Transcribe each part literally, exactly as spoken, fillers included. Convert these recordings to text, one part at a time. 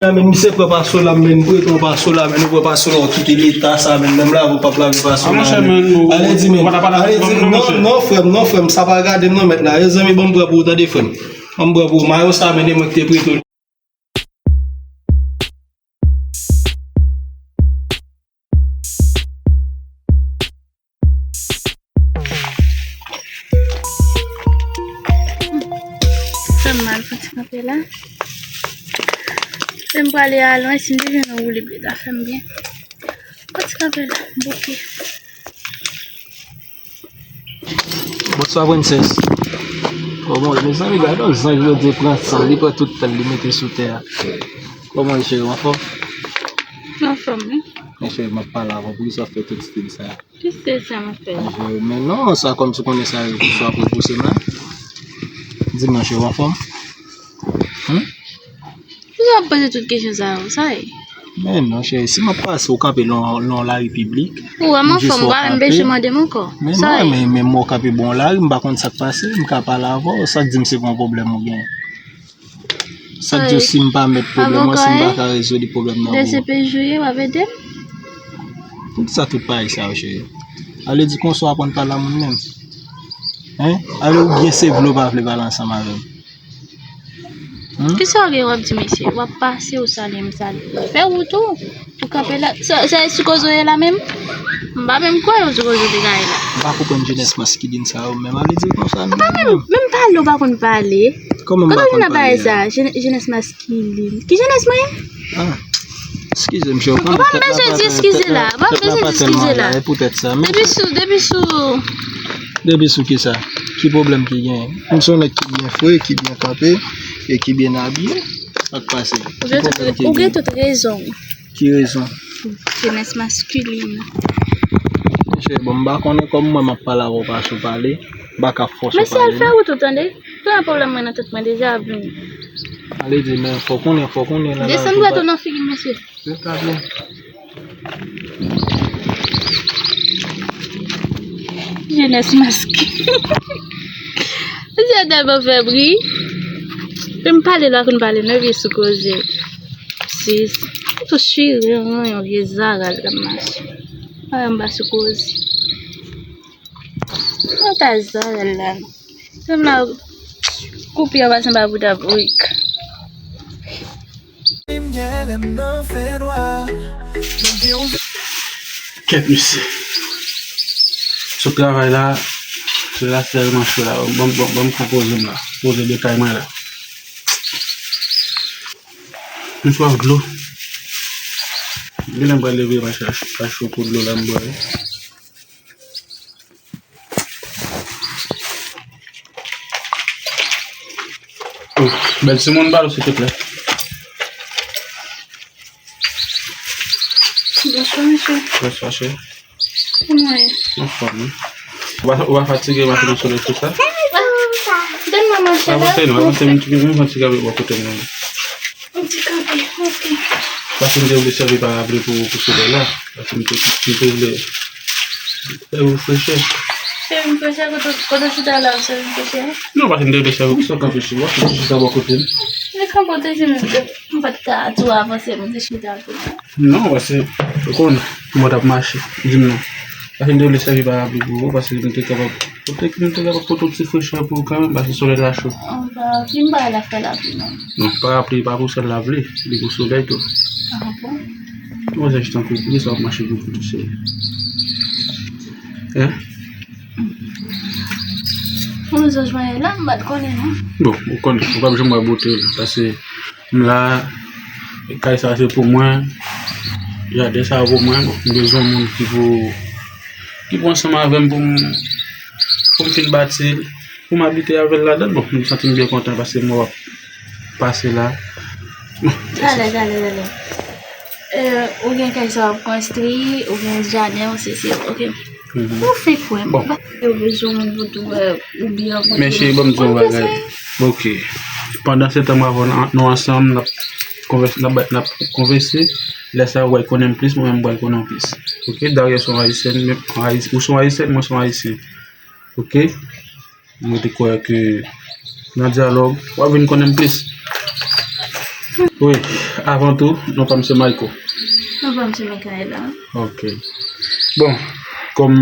Nan men misye pran pasola, men preton pasola, men nou pran pasola, ou kite leta sa, men menm lave ou p ap lave pasola. Ale di men, ale di non, non frè m, non frè m, sa pa gade m non mèt la. Mezanmi, ban m pran pou ou tande frè m. Ban m pran pou ou. Mayo sa, men e mwen ki te prete w. Fè m mal pou ti kanpe la. Lè m prale a lwen, si m te jwenn yon woulib, li ta fè m byen. Pou ti kanpe la, m bouke. Bonswa, Princess. Kòman w ye? Mezanmi, gade yon zanj jodi pran san, li pran tout tan li mete sou tè a. Kòman w ye, cheri, w anfòm? M anfòm, wi. Men cheri, m ap pale avè w, poukisa w fè tout stil sa? Ki stil sa m ap fè? Men non, sa kòmsi w konnen sa, swa pou pouse men. Di m non, cheri, w anfòm? Humm? Poukisa w ap poze tout kesyon sa yo? Sa ye? Men non, cheri, si m ap pase, ou kanpe nan yon lari piblik. Ou wè m anfòm, ou pa menm bezwen mande m ankò. Men non, men, men mwen kanpe bò yon lari, m pa konn sa k pase, m ka pale avè w, sa k di m se pa yon pwoblèm ou gen? Sa k di w si m pa mèt pwoblèm nan, si m pa ka rezoud pwoblèm nan pou ou? D C P J ou ye, w ap ede m? Poukisa tout parèy sa yo, cheri? Ale di konsa w aprann pale a moun menm. Hein? Ale oubyen se vle w pa vle pale ansanm avè m? Kisa w gen w ap di mesye? W ap pase, ou salye m, salye. Fè wout ou. Ou kanpe la. Sa, sa e sou koze w ye la menm? M pa menm kwè yo sou koze w te ka ye la. M pa konprann jenès maskilin sa yo menm. Ale di konsa nou menm. M pa menm, menm pale w pa konn pale. Kòman m pa konn pale? Kote w vin ap pale sa? Jenès maskilin. Ki jenès mwen ye? Ah. Eskize m, cheri. Ou pa bezwen di eskize la. Ou pa bezwen di eskize la. Depi sou, depi sou. Depi sou kisa? Ki pwoblèm ki genyen? M se yon nèg ki byen fre, ki byen kanpe e ki byen abiye. Sa k pase? Ou gen tout rezon w. Ki rezon? Jenès maskilin. Mesye, bon, m pa konnen kòm mwen m ap pale avè w, pa sou pale. M pa ka fòse w pale. Mesye, al fè wout ou tande. Tout pwoblèm mwen nan tèt mwen deja ap vini. Ale di men, fò konnen, fò konnen nan lavi. Desann dwèt ou nan figi m, mesye. Yo ta byen. Jenès maske. Misye tèlman fè bri. Pou m pale la, konn pale, men vye sou koze. Sis. Tou chire, yon vye zara l k ap mache. Anba sou koze. Mwen ta zara l la. Koup yo pa sanble bouda bourik. Kèt mesye. Sot travay la, se la se manch la. Ban m, ban m, ban m pran poze m la. Poze de kay mwen la. M swaf dlo. Genlè m pral leve mache a cho pou dlo la m bwè. Bèl timoun, ba l, silvouplè. Bonswa, mesye. Bonswa, cheri. Kòman w ye? Anfòm, wi. Ou pa, ou pa fatige, mache nan solèy konsa? Donn mwen mache la. Pa pote non, pa pote, m fatige avèk bò kote m nan. M ti kanpe, ok. Paske m te vle sèvi parapli pou, pou solèy la. Paske m te, m te vle fè refreche. Sèvi m freche, kote, kote w chita la, sèvi m freche? Non, paske m te vle sèvi, poukisa w kanpe sou mwen? Poukisa w chita bò kote m? Men kanpe w te di m, m pa t ka tou avanse, m te chita tou. Non, paske, ou konn, kòman w t ap mache, di m non. Paske m te vle sèvi parapli pou ou, paske m te kapab, m te, m te kapab pote yon ti frechè pou ou kanmenm, paske solèy la cho. An, parapli, m pa al afè lapli, non. Non, parapli pa pou sèl lapli, li pou solèy tou. Ah bon? Manzè jis tankou, poukisa w ap mache pou kout se? Hein? Bon, zanj mwen la, m pa t konnen, non. Bon, ou konnen, ou p ap janm wè bote l, paske m la, kay sa se pou mwen, jaden sa pou mwen, bon, m bezwen moun ki pou, ki pou ansanm avè m pou m, pou m fin bati l, pou m abite avè l ladan l. Bon, m santi m byen kontan paske m wè w ap pase la. Talè, talè, talè. Euh, ou gen kay sa w ap konstwi, ou gen jaden, ou sesi, ok. Mhm. Ou fè kwè m. Bon. Pa yo bezwen moun pou tou, euh, ou byen. Men cheri, ban m di w yon bagay. Ok. Pandan se tan m avè w, nou ansanm, n ap konvèse, n ap, n ap konvèse. Lè sa a, w pral konnen m plis, mwen menm m pral konnen w plis. Ok? Dayè, se yon Ayisyèn, men, yon Ayis-, ou se yon Ayisyèn, mwen se yon Ayisyen. Ok? Mwen te kwè ke nan dyalòg, w ap vin konnen m plis. M Wi, avan tou, non pa m se Mayko. Non pa m se Mikaela. Ok. Bon, kòm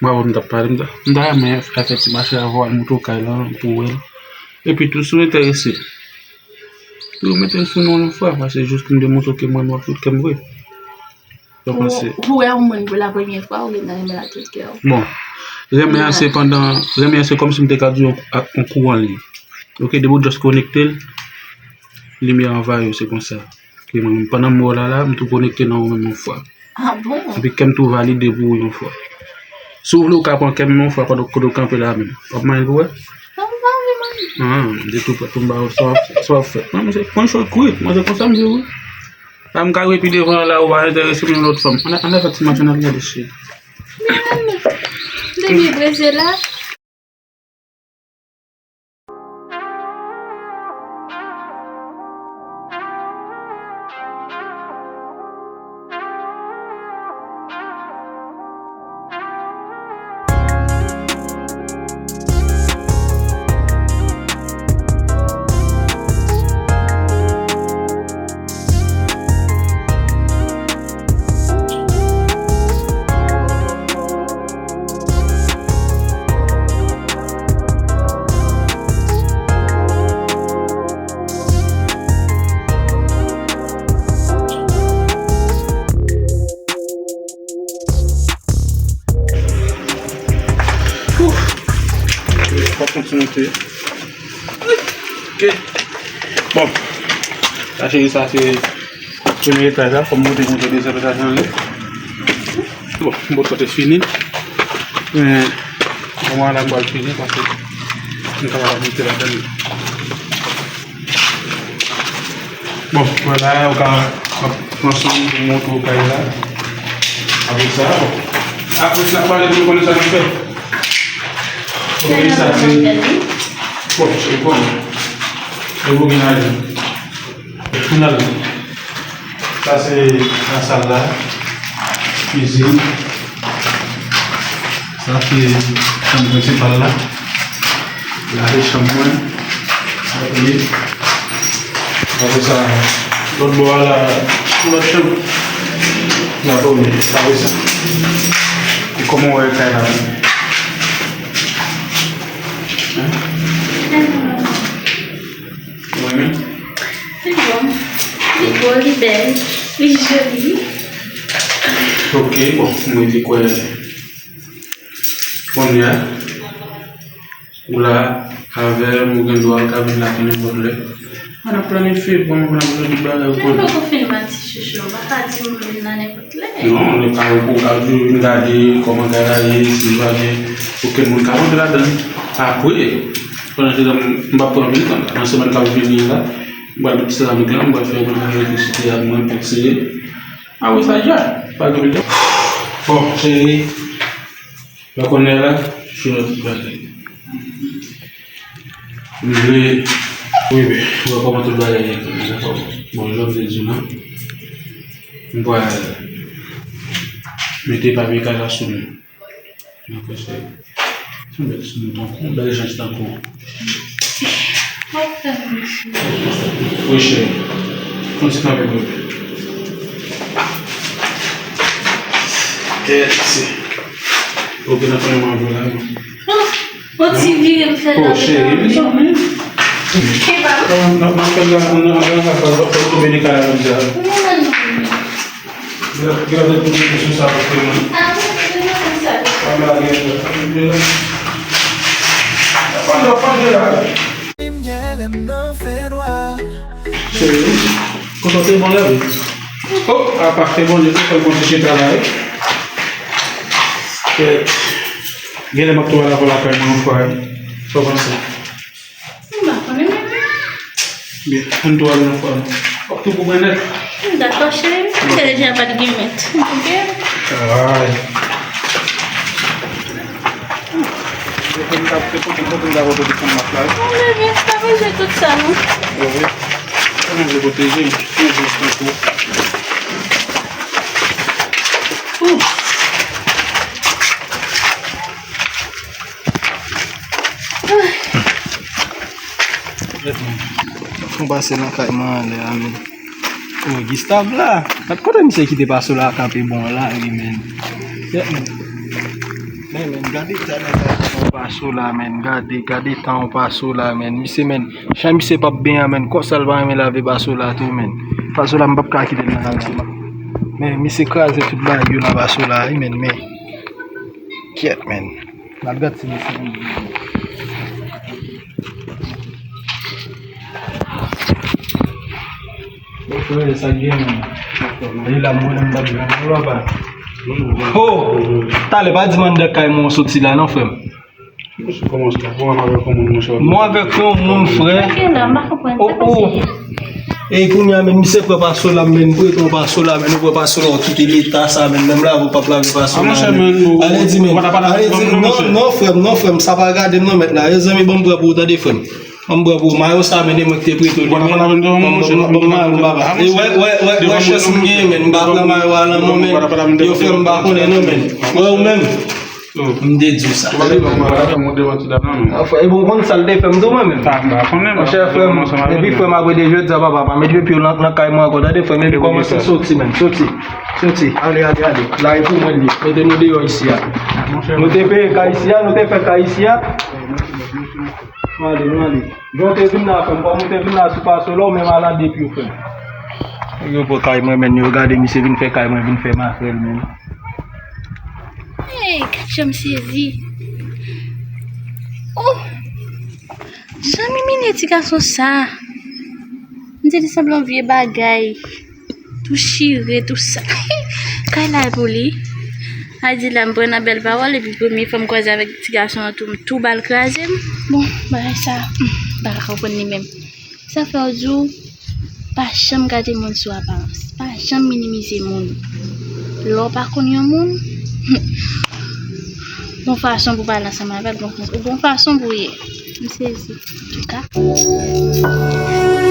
mwen avè w m t ap pale, m ta, m ta renmen fè ti mache avè w, al montre w kay lan pou w wè l. Epi tou, si w enterese, tou mete l sou non yon fwa, paske jis pou m demontre w ke mwen, mwen fout kè m vre. Ou, ou wè yon moun pou la premyè fwa, ou gentan renmen l ak tout kè w. Bon, renmen an se pandan, renmen an se kòmsi m te ka di w ak yon kouran li. Ok, depi w just konekte l, limyè anvayi w, se konsa. Ke mwen menm, pandan m wè w la la, m tou konekte nan ou menm yon fwa. Ah bon? Epi kè m tou valide pou ou yon fwa. Si w vle, w ka pran kè m yon fwa pandan kote w kanpe la menm. W ap manyen l pou wè? Non, m pa vle manyen. Ah, m te tou prèt pou m ba w sa w ap, sa w ap fè. Non, men se pran chòt kouri. Mwen se konsa m di w wi. La m ka rive pi devan la, ou pa enterese m yon lòt fanm. Ann, ann fè ti match, ann al gade cheri. Men, m te byen prese la. Ouf. Fòk kontinite. Ok. Bon. Sa cheri, sa se premye etaj la. Fò m monte, monte dezyèm etaj lan. Bon, m bò kote fini. Men, moman la m pral fini paske m ta pral monte ladan li. Bon, vwala, ou ka pran swen pou montre w kay la. Apre sa, bon. Apre sa, n ap pale pou nou konnen sa n ap fè. Ok, sa se. Bon, se bon. E pou gen ajan. Final. Sa se lasal la. Kizin. Sa se chanm prensipal la. La se chanm mwen. Apre, apre sa, lòt bò a la, yon lòt chanm. La pou mwen, apre sa. E kòman w wè kay la? Hein? Ou renmen? Li bon. Li gwo, li bèl, li joli. Ok, bon, mwen te kwè. Kounye a, ou la avè m, ou gen dwa ka vin la nenpòt lè. Ann ap planifye, bon, ann ap jwenn bagay ou konnen. Men poko fin mati, chouchou, ou pa ka di m vin la nenpòt lè. Non, ou ka, ou ka di, vin gade kòman kay la ye, si pa gen okenn moun ka rantre ladan l. Apre, pandan se tan, m p ap pran anpil tan. Nan semèn k ap vini la, m pral met seramik la, m pral fè yon elektrisite a mwen pou eseye. Apre sa, ya, pa gen pwoblèm. Bon, cheri, ou konnen la, se yon ti bagay. M vle, wi, wi, wè kòman tout bagay ye, dakò. Bon, jan m te di w lan, m pral mete papye kay la sou nou. Dakò, se, se yon bèl ti mouton, yon bèl jan tankou. Wi, cheri. Yon ti kanpe pou mwen. Kèt, se. Ou gen nan konnen mwen la, non? Yon ti vire m fè nan. Oh, cheri, mezanmi. N ap fè l la, n ap fè l la, fò nou tonbe nan kay la, jodi a. Gade pou nou sou sa, paske mwen. Pa blage, pa blage la. Cheri, kontan te bon la, wi. Oh, apa te bon, li te fè bon ti chita la, wi. Kèt. Genlè m ap tou al avè w lakay mwen yon fwa, wi. Sa w panse? M pa konnen menm non. Byen, ann tou al yon fwa non. W ap tou pou mwen nèt. Dakò, cheri. Se deja pa t gen mèt. Ok? Ay. Se pou m t ap, se pou m t ap pote tout sa m ap la. Non, bebe, pa bezwen tout sa non. Bebe, mwen vle pwoteje m. Mwen vle tankou. Ouf. Pase nan kay mwen anlè a, men. Oh, Gustave la. Gad kote misye kite Pasola kanpe bon la, wi, men. Yeah, men. Men, men, gade tan an Pasola, men. Gade, gade tan an Pasola, men. Misye, men. Chan misye p ap benyen, men. Konsa l pa renmen lave Pasola tou, men. Pasola, m p ap ka kite l nan kay sa. Men, misye kraze tout bagay yo nan Pasola, wi, men, men. Kyèt, men. N ap gad si misye. Frè, sa k gen, men? E la, mwen, m pa di anyen, papa. Oh! Talè, pa di m anndan kay mwen w soti la, non, frè m. Kòman sa? Kòman avèk yon moun, monchè? Mwen avèk yon moun, frè. Ok, la, m pa konprann. Oh, sa oh. Pase. E kounye a, men, misye pran Pasola, men, prete yon Pasola, men, ou pran Pasola, ou kite leta sa, men, menm lave, ou p ap lave Pasola, men. Ale di, men, ale di, non, non, frè m, non, frè m, sa pa gade m, non, mèt la. E zanmi, ban m pran pou ou, tande, frè m. Ban m pran pou ou. Mayo sa, men, e mwen ki te prete w li, men. Ban m, ban m, ban m mayo m, papa. E wè, wè, wè, wè chans m genyen, men. M pa pran mayo a nan men, men. Yo, frè m, m pa konnen, non, men. Wè, ou menm. M te di w sa. Anfè, e bon, konn sa l te fè m tou, mwen menm. Monchè, frè m, depi frè m apre de jodi a, papa, pa mete pye w nan, nan kay mwen ankò, tande, frè m, epi kòmanse soti, menm, soti, soti, ale, ale, ale, la e pou mwen li, mete nou deyò isi a. Nou te peye kay isi a, nou te fè kay isi a. Nou ale, nou ale. Jan w te vin la, frè m, kòm ou te vin la sou Pasola, ou menm al an de pye, frè m. Yo pran kay mwen, menm, yo gade misye vin fè kay mwen, vin fè makrèl, menm. Hey, gad jan m sezi. Oh! Jan m imilye ti gason sa. M te di sanble yon vye bagay. Tou chire, tou sa. Kay la pou li. A di la, m pran nan bèl pawòl, epi premye fwa m kwaze avèk ti gason an tou, m tou ba l kraze m. Bon, bagay sa, m pa ka konprann li menm. Sa fè w di w pa janm gade moun sou aparans, pa janm minimize moun. Lè w pa konn yon moun, gon fason pou w pale ansanm avè l, gon, gon fason pou w ye. M sezi. Antouka.